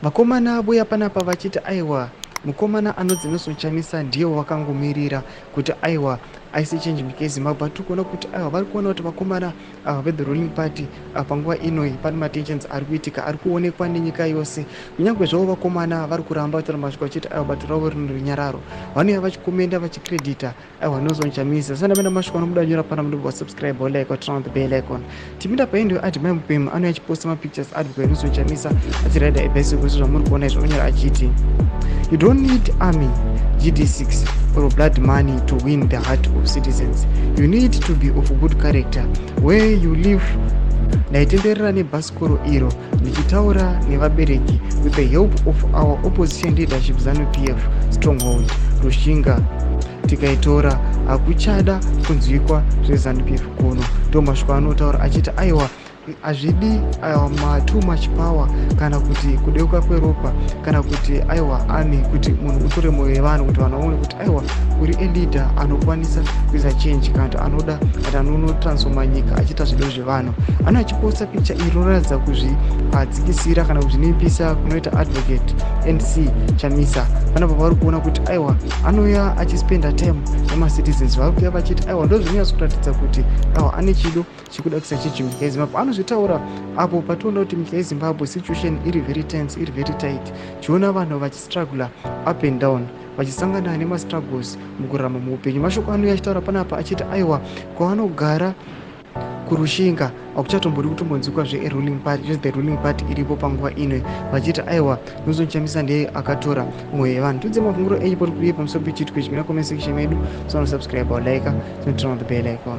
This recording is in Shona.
Vakomana vouya panapa vachiti aiwa, mukomana anonzi Nelson Chamisa ndiye wakangomirira kuti aiwa aise change munyika yeZimbabwe. Tiri kuona kuti aiwa, vari kuona kuti vakomana ava vethe ruling party panguva inoi pane matensions ari kuitika ari kuonekwa nenyika yose. Kunyange zvavo vakomana vari kuramba vataura mashoko vachiti aiwa, bato ravo rino runyararo, vanouya vachikomenda, vachicredita aiwa Nelson Chamisa. Sandamenda mashoko anomuda nyora pana munobva wasubscribe, walike, waturn on the bell icon. Tipinda paendo Admire Mupemu anouya achiposta mapictures advocate Nelson Chamisa achiraida ebicycle sezvamuri kuona izvo. Onyora achiti, "You don't need army, GD6 or blood money to win the heart of citizens. You need to be of good character. Where you live, ndaitenderera nebhasikoro iro ndichitaura nevabereki. With the help of our opposition leadership, ZANU PF stronghold Rushinga tikaitora, hakuchada kunzwikwa zveZANU PF kuno." Ndo mashoko anotaura achiti aiwa, hazvidi ma too much power kana kuti kudeuka kweropa kana kuti aiwa army kuti munhu utore mwoyo yevanhu, kuti vanhu vaone kuti aiwa, uri eleader anokwanisa kuisa change kana kuti anoda kuti anonotransforma nyika achiita zvido zvevanhu. Ano achiposta picha iri rinoratidza kuzvidzikisira kana kuzvinipisa kunoita Advocate NC Chamisa. Panapa vari kuona kuti aiwa, anouya achispenda time nemacitizens. Vari kuuya vachiti aiwa, ndo zvinonyatso kuratidza kuti aiwa, ane chido chekuda kuisa change munyika yeZimbabwe. Anozvitaura apo pationa kuti munyika yeZimbabwe situation iri very tense, iri very tight. Chiona vanhu vachistrugla up and down, vachisangana nemastruggles mukurarama muupenyu. Mashoko anouya achitaura panapa achiti aiwa, kwavanogara kuRushinga hakuchatombodi kutombonzwikwa zveruling party, zvethe ruling party iripo panguva ino, vachiti aiwa, Nelson Chamisa ndiye akatora mwoyo yevanhu. Tudze mafunguro enyu pori kuiye pamusoro pechiitiko ichi mina comment section medu. Sonosubscribe, walike, sonoturn on the bell icon.